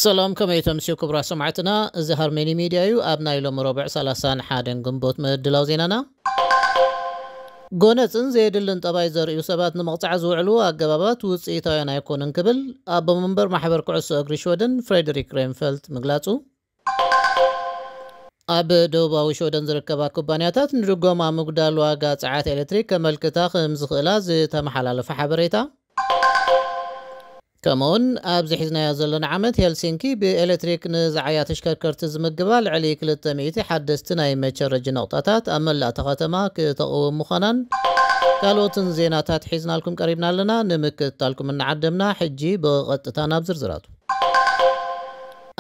ሰላም፣ ከመይ ተምስዩ ክቡራት ሰማዕትና? እዚ ሃርመኒ ሚድያ እዩ። ኣብ ናይ ሎሚ ረቡዕ ሰላሳን ሓደን ግንቦት ምድላው ዜናና፣ ጎነጽን ዘየድልን ጠባይ ዘርእዩ ሰባት ንምቕጻዕ ዝውዕሉ ኣገባባት ውጽኢታውያን ኣይኮኑን ክብል ኣቦ መንበር ማሕበር ኩዕሶ እግሪ ሽወደን ፍሬደሪክ ሬንፈልት ምግላጹ፣ ኣብ ደቡባዊ ሽወደን ዝርከባ ኩባንያታት ንድጎማ ምጉዳል ዋጋ ጸዓት ኤሌክትሪክ ከመልክታ ከም ዝኽእላ ዝተመሓላለፈ ሓበሬታ፣ ከምኡውን ኣብዚ ሒዝናዮ ዘለና ዓመት ሄልሲንኪ ብኤሌክትሪክ ንዝዓያ ተሽከርከርቲ ዝምግባ ልዕሊ ክልተ ሚእቲ ሓደስቲ ናይ መቸረጂ ነቑጣታት ኣብ መላእታ ከተማ ክተቕውም ምዃናን ካልኦትን ዜናታት ሒዝናልኩም ቀሪብና ኣለና። ንምክትታልኩም እናዓደምና ሕጂ ብቐጥታ ናብ ዝርዝራቱ።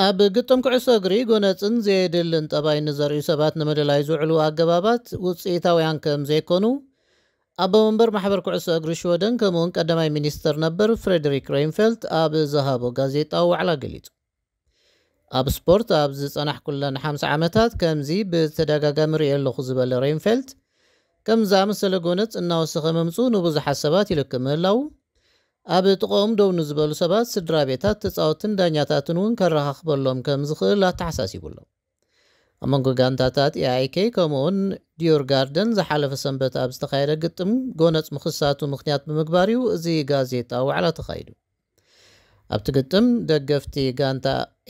ኣብ ግጥም ኩዕሶ እግሪ ጎነጽን ዘየድልን ጠባይ ንዘርእዩ ሰባት ንምልላይ ዝውዕሉ ኣገባባት ውጽኢታውያን ከም ዘይኮኑ ኣቦ መንበር ማሕበር ኩዕሶ እግሪ ሽወደን ከምኡውን ቀዳማይ ሚኒስተር ነበር ፍሬደሪክ ሬንፌልት ኣብ ዝሃቦ ጋዜጣዊ ዋዕላ ገሊጹ። ኣብ ስፖርት ኣብ ዝጸናሕኩለን ሓምሳ ዓመታት ከምዚ ብተደጋጋሚ ርእየ ኣለኹ ዝበለ ሬንፌልት፣ ከም ዝኣመሰለ ጎነጽ እናወሰኸ ምምጽኡ ንብዙሓት ሰባት ይልክም ምህላው፣ ኣብ ጥቕኦም ደው ንዝበሉ ሰባት፣ ስድራ ቤታት፣ ተጻወትን ዳኛታትን እውን ከረኻኽበሎም ከም ዝኽእል ኣተሓሳሲቡ ኣሎ። ኣብ መንጎ ጋንታታት ኤኣይኬ ከምኡውን ዲዮር ጋርደን ዝሓለፈ ሰንበት ኣብ ዝተኻየደ ግጥም ጎነጽ ምኽሳቱ ምኽንያት ብምግባር እዩ እዚ ጋዜጣ ዋዕላ ተኻይዱ። ኣብቲ ግጥም ደገፍቲ ጋንታ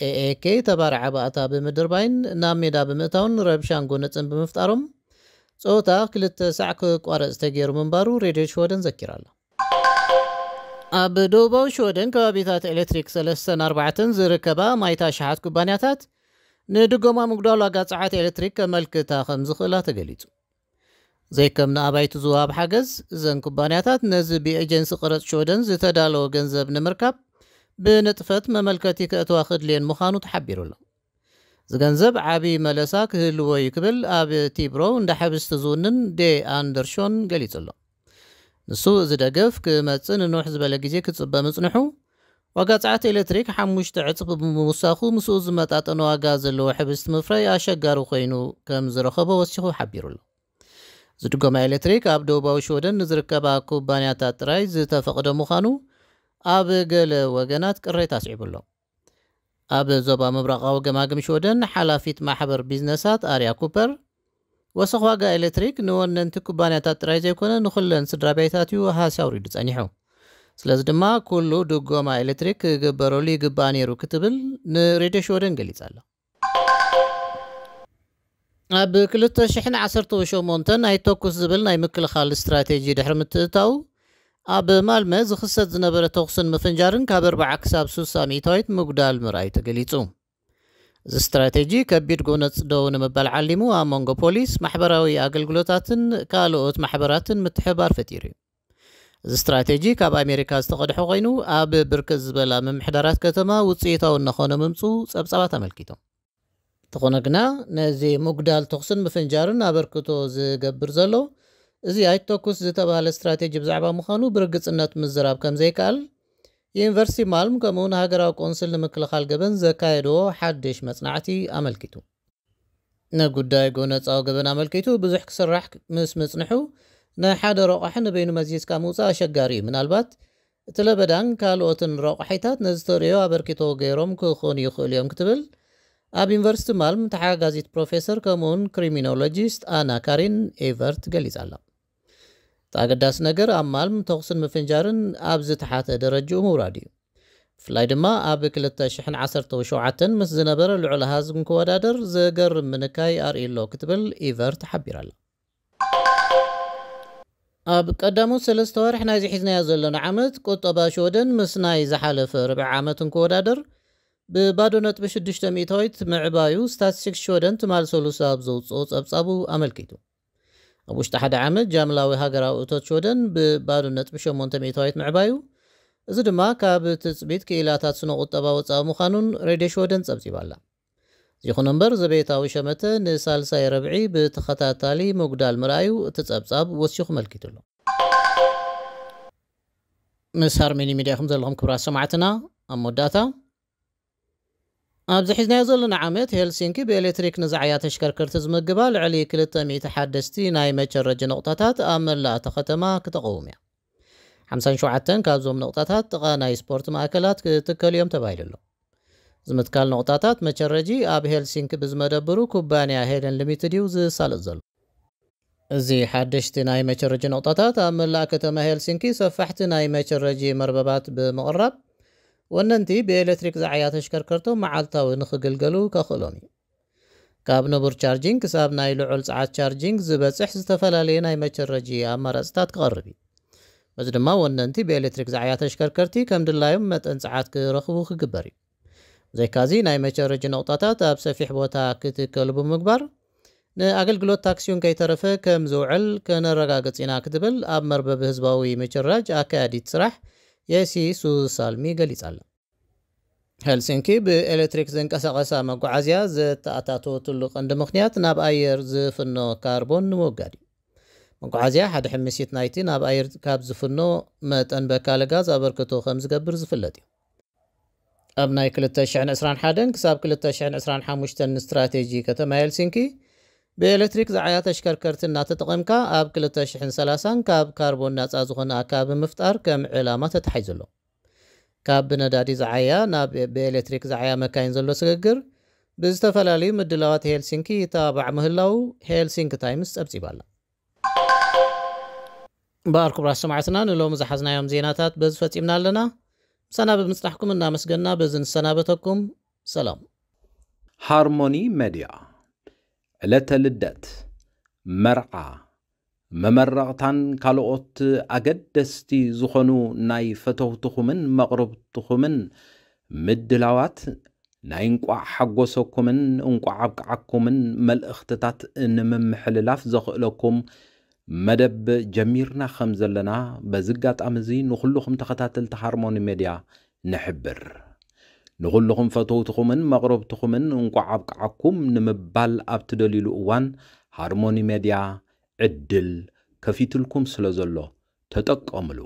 ኤኤኬ ተባራዕ ባእታ ብምድርባይን ናብ ሜዳ ብምእታውን ረብሻን ጎነጽን ብምፍጣሮም ጸወታ ክልተ ሳዕ ክቋረጽ ተገይሩ ምንባሩ ሬድዮ ሽወደን ዘኪራ ኣላ። ኣብ ደቡባዊ ሽወደን ከባቢታት ኤሌክትሪክ ሰለስተን ኣርባዕተን ዝርከባ ማይታ ሸሓት ኩባንያታት ንድጎማ ምጉዳል ዋጋ ጸዓት ኤሌክትሪክ ከመልክታ ከም ዝኽእላ ተገሊጹ። ዘይከም ንኣባይቲ ዝወሃብ ሓገዝ፣ እዘን ኩባንያታት ነዚ ብኤጀንሲ ቅረጽ ሽወደን ዝተዳለወ ገንዘብ ንምርካብ ብንጥፈት መመልከቲ ከእትዋ ክድልየን ምዃኑ ተሓቢሩ ኣሎ። እዚ ገንዘብ ዓቢ መለሳ ክህልዎ እዩ ክብል ኣብ ቲብሮ እንዳ ሕብስቲ ዝውንን ዴ ኣንደርሾን ገሊጹ ኣሎ። ንሱ፣ እዚ ደገፍ ክመጽእ ንንውሕ ዝበለ ግዜ ክጽበ ምጽንሑ፣ ዋጋ ጸዓት ኤሌክትሪክ ሓሙሽተ ዕጽፊ ብምውሳኹ፣ ምስኡ ዝመጣጠን ዋጋ ዘለዎ ሕብስቲ ምፍራይ ኣሸጋሪ ኮይኑ ከም ዝረኸቦ ወሲኹ ሓቢሩ ኣሎ። ዝድጎማ ኤሌክትሪክ ኣብ ደቡባዊ ሽወደን ንዝርከባ ኩባንያታት ጥራይ ዝተፈቕደ ምዃኑ ኣብ ገለ ወገናት ቅሬታ ኣስዒቡ ኣሎ። ኣብ ዞባ ምብራቓዊ ገማግም ሽወደን ሓላፊት ማሕበር ቢዝነሳት ኣርያ ኩፐር፣ ወሰኽ ዋጋ ኤሌክትሪክ ንወነንቲ ኩባንያታት ጥራይ ዘይኮነ ንኹለን ስድራ ቤታት እዩ ሃሲ ኣውሪዱ ጸኒሑ። ስለዚ ድማ ኩሉ ድጎማ ኤሌክትሪክ ክግበረሉ ይግባእ ነይሩ ክትብል ንሬድዮ ሽወደን ገሊጻ ኣላ። ኣብ ክልተ ሽሕን ዓሰርተ ሸሞንተን ኣይተኩስ ዝብል ናይ ምክልኻል ስትራቴጂ ድሕሪ ምትእታው፣ ኣብ ማልመ ዝኽሰት ዝነበረ ተኹስን ምፍንጃርን ካብ ኣርብዓ ክሳብ ስሳ ሚእታዊት ምጉዳል ምርኣዩ ተገሊጹ። እዚ ስትራቴጂ ከቢድ ጎነጽ ደው ንምባል ዓሊሙ ኣብ መንጎ ፖሊስ፣ ማሕበራዊ ኣገልግሎታትን ካልኦት ማሕበራትን ምትሕብባር ፈጢሩ እዩ። እዚ ስትራቴጂ ካብ ኣሜሪካ ዝተቐድሐ ኮይኑ፣ ኣብ ብርክት ዝበላ ምምሕዳራት ከተማ ውጽኢታዊ እናኾነ ምምጹ ጸብጻባት ኣመልኪቶም። እንተኾነ ግና፣ ነዚ ምጉዳል ተኹስን ምፍንጃርን ኣበርክቶ ዝገብር ዘሎ፣ እዚ ኣይትተኩስ ዝተባህለ ስትራቴጂ ብዛዕባ ምዃኑ ብርግጽነት ምዝራብ ከም ዘይከኣል፣ ዩኒቨርሲቲ ማልም ከምኡውን ሃገራዊ ቆንስል ንምክልኻል ገበን ዘካየድዎ ሓድሽ መጽናዕቲ ኣመልኪቱ። ንጉዳይ ጎነጻዊ ገበን ኣመልኪቱ ብዙሕ ክስራሕ ምስ ምጽንሑ፣ ንሓደ ረቋሒ ንበይኑ መዚዝካ ምውጻእ ኣሸጋሪ እዩ። ምናልባት እቲ ለበዳን ካልኦትን ረቋሒታት ነዚ ተርእዮ ኣበርኪቶ ገይሮም ክኾኑ ይኽእሉ እዮም ክትብል ኣብ ዩኒቨርሲቲ ማልም ተሓጋዚት ፕሮፌሰር ከምኡውን ክሪሚኖሎጂስት ኣና ካሪን ኤቨርት ገሊጻ ኣላ። እቲ ኣገዳሲ ነገር ኣብ ማልም ተኹስን ምፍንጃርን ኣብ ዝተሓተ ደረጅኡ ምውራድ እዩ። ብፍላይ ድማ ኣብ ክልተ ሽሕን ዓሰርተ ሸውዓተን ምስ ዝነበረ ልዑል ኣሃዝ እንክወዳደር ዘገርም ምንካይ ኣርእዩ ኣሎ ክትብል ኢቨርት ሓቢራ ኣላ። ኣብ ቀዳሞት ሰለስተ ወርሕ ናይዚ ሒዝናዮ ዘለና ዓመት፣ ቁጠባ ሽወደን ምስ ናይ ዝሓለፈ ርብዒ ዓመት እንክወዳደር ብባዶ ነጥቢ ሽዱሽተ ሚእታዊት ምዕባዩ ስታትስቲክስ ሽወደን ትማል ሰሉስ ኣብ ዘውፅኦ ጸብጻቡ ኣመልኪቱ። ኣብ ውሽጢ ሓደ ዓመት ጃምላዊ ሃገራዊ እቶት ሽወደን ብባዶ ነጥቢ ሸሞንተ ሚእታዊት ምዕባዩ፣ እዚ ድማ ካብ ትጽቢት ክኢላታት ስነ ቁጠባ ወጻኢ ምዃኑን ሬድዮ ሽወደን ጸብጺባ ኣላ። ይኹን እምበር፣ ዘቤታዊ ሸመተ ንሳልሳይ ረብዒ ብተኸታታሊ ምጉዳል ምርኣዩ እቲ ጸብጻብ ወሲኹ መልኪቱ ኣሎ። ምስ ሃርሜኒ ሚድያ ኢኹም ዘለኹም ክቡራት ሰማዕትና። ኣብ መወዳእታ፣ ኣብዚ ሒዝናዮ ዘለና ዓመት ሄልሲንኪ ብኤሌክትሪክ ንዝዓያ ተሽከርከርቲ ዝምግባ ልዕሊ ክልተ ሚእቲ ሓደስቲ ናይ መቸረጂ ነቑጣታት ኣብ መላእ እታ ከተማ ክተቐውም እያ። ሓምሳን ሸውዓተን ካብዞም ነቑጣታት ጥቓ ናይ ስፖርት ማእከላት ክትከሉ እዮም ተባሂሉ ኣሎ። ዝምትካል ነቑጣታት መቸረጂ ኣብ ሄልሲንኪ ብዝመደብሩ ኩባንያ ሄለን ሊሚትድ እዩ ዝሳለጥ ዘሎ። እዚ ሓደሽቲ ናይ መቸረጂ ነቑጣታት ኣብ መላእ ከተማ ሄልሲንኪ ሰፋሕቲ ናይ መቸረጂ መርበባት ብምቕራብ፣ ወነንቲ ብኤሌክትሪክ ዝዓያ ተሽከርከርቶም መዓልታዊ ንኽግልገሉ ከኽእሎም እዩ። ካብ ንቡር ቻርጂንግ ክሳብ ናይ ልዑል ጸዓት ቻርጂንግ ዝበጽሕ ዝተፈላለየ ናይ መቸረጂ ኣማራጽታት ክቐርብ እዩ። በዚ ድማ ወነንቲ ብኤሌክትሪክ ዝዓያ ተሽከርከርቲ ከም ድላዮም መጠን ጸዓት ክረኽቡ ክግበር እዩ። ብዘይካዚ ናይ መቸረጂ ነቑጣታት ኣብ ሰፊሕ ቦታ ክትከሉ ብምግባር፣ ንኣገልግሎት ታክሲውን ከይተረፈ ከም ዝውዕል ከነረጋግጽ ኢና ክትብል ኣብ መርበብ ህዝባዊ ምችራጅ ኣካያዲት ስራሕ የሲ ሱዝ ሳልሚ ገሊጻ ኣላ። ሄልሲንኪ ብኤሌክትሪክ ዝንቀሳቐሳ መጓዓዝያ ዘተኣታትወትሉ ቀንዲ ምኽንያት ናብ ኣየር ዝፍኖ ካርቦን ንምውጋድ እዩ። መጓዓዝያ ሓደ ሕምሲት ናይቲ ናብ ኣየር ካብ ዝፍኖ መጠን በካለ ጋዝ ኣበርክቶ ከም ዝገብር ዝፍለጥ እዩ። ኣብ ናይ ክልተ ሽሕን ዕስራን ሓደን ክሳብ ክልተ ሽሕን ዕስራን ሓሙሽተን ስትራቴጂ ከተማ ሄልሲንኪ ብኤሌክትሪክ ዝዓያ ተሽከርከርቲ እናተጠቐምካ ኣብ ክልተ ሽሕን ሰላሳን ካብ ካርቦን ናጻ ዝኾነ ኣካባቢ ምፍጣር ከም ዕላማ ተታሒዙ ኣሎ። ካብ ብነዳዲ ዝዓያ ናብ ብኤሌክትሪክ ዝዓያ መካይን ዘሎ ስግግር ብዝተፈላለዩ ምድላዋት ሄልሲንኪ ይተባባዕ ምህላው ሄልሲንኪ ታይምስ ጸብጺባ ኣላ። እምበኣር ክቡራት ሰማዕትና ንሎሚ ዝሓዝናዮም ዜናታት በዚ ፈጺምና ኣለና። ምሳና ብምጽናሕኩም እናመስገንና በዚ ንሰናበተኩም። ሰላም። ሃርሞኒ ሜድያ ዕለተ ልደት፣ መርዓ፣ መመረቕታን ካልኦት ኣገደስቲ ዝኾኑ ናይ ፈተውትኹምን መቕርብትኹምን ምድላዋት ናይ እንቋዕ ሓጎሰኩምን እንቋዕ ኣብቅዓኩምን መልእኽትታት ንምምሕልላፍ ዘኽእለኩም መደብ ጀሚርና ከም ዘለና በዚ ኣጋጣሚ እዚ ንኹልኹም ተኸታተልቲ ሃርሞኒ ሜድያ ንሕብር። ንኹልኹም ፈተውትኹምን መቕረብትኹምን እንቋዕ ኣብቅዓኩም ንምባል ኣብ ትደልዩሉ እዋን ሃርሞኒ ሜድያ ዕድል ከፊትልኩም ስለ ዘሎ ተጠቀምሉ።